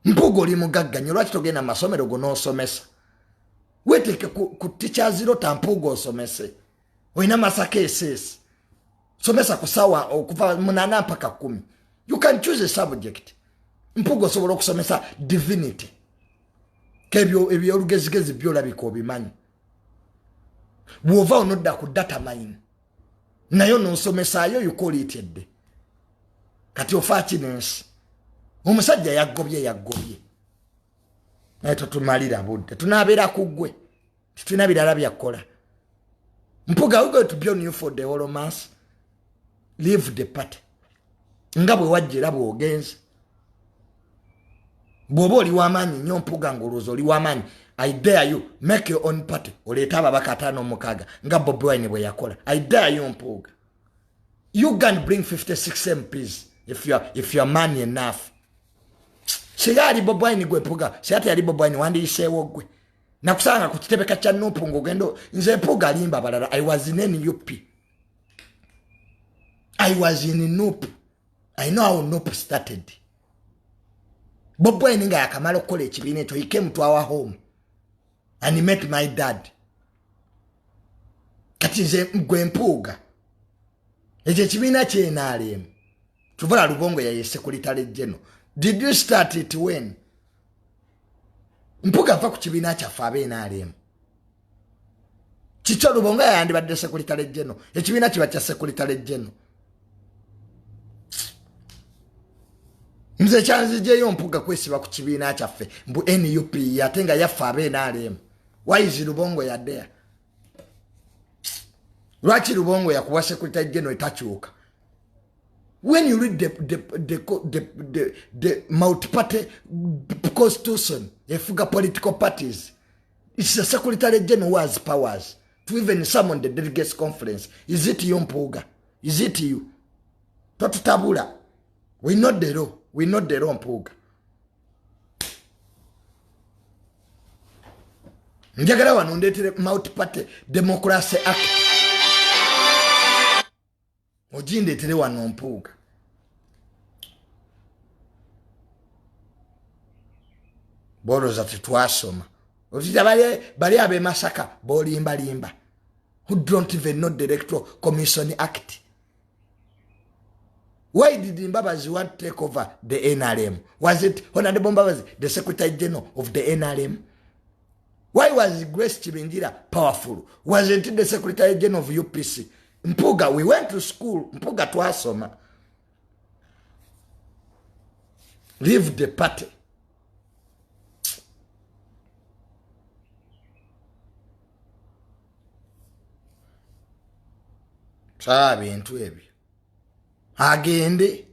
Mpuuga oli mugagga nnyo, lwaki togenda mu masomero go n'osomesa? Weteeke ku teachers rota, Mpuuga, osomese. Olina Masaka SS, somesa ku sawa okuva 8 mpaka 10. You can choose a subject. Mpuuga, osobola okusomesa divinity, kebyo ebyolugezigezi byolabika obimanyi. Bw'ova onodda ku data mine, nayo nosomesaayo, you call it a day. Kati ofaaki n'ensi? Omusajja yaggobye, yaggobye, naye totumalira budde. Tunaabeera ku ggwe, tetulina birala byakukola. Mpuga, we going to be on you for the whole month. Leave the party nga bwe wajja era bw'ogenze. Bw'oba oli w'amaanyi nnyo, Mpuga, ng'olowooza oli w'amaanyi, I dare you, make your own party, oleete ababaka 56 nga Bobi Wine bwe yakola. I dare you, Mpuga. You can bring 56 MPs if you are man enough. Singa ali Bobi Wine, gwe Mpuga, singa teyali Bobi Wine, wandiyiseewo gwe nakusanga ku kitebeka kya NUP ng'ogenda. Nze Mpuga alimba abalala. I was in NUP, I was in NUP. I know how NUP started. Bobi Wine nga yakamala okukola ekibiina ekyo, he came to our home and he met my dad. Kati nze gwe Mpuuga, ekyo ekibiina kyenaalemu tuvula Lubongo yaye secretary general. Did you start it when? Mpuuga, ava ku kibiina kyaffe ab'NRM. Kikyo Lubongo yayandibadde secretary general? Ekibiina kiba kya secretary general. Nze kyanzijeyo, Mpuga, kwesiba ku kibiina kyaffe mbu NUP, ate nga yaffe ab'NRM. Why is Lubongo yaddeya? Lwaki Lubongo yakuwa secretary general etakyuka? When you read the multi-party constitution efuga political parties, it's the secretary general who has powers to even summon the delegates conference. Is it you, Mpuga? Is it you? Totutabula. We know the law, we know the law. Mpuga, njagala wano ndeetere Multiparty Democracy Act, ogindeetere wano, Mpuuga. Bolooza tetwasoma? Otita bali ab'e Masaka bolimbalimba, who don't even know the Electoral Commission Act. Why did Mbabazi want to take over the NRM? Was it Honorable Mbabazi the secretary general of the NRM? Why was Grace Kibingira powerful? Wasn't the secretary general of UPC? Mpuga, we went to school. Mpuga, twasoma. Leave the party. Saa bintu ebyo agende.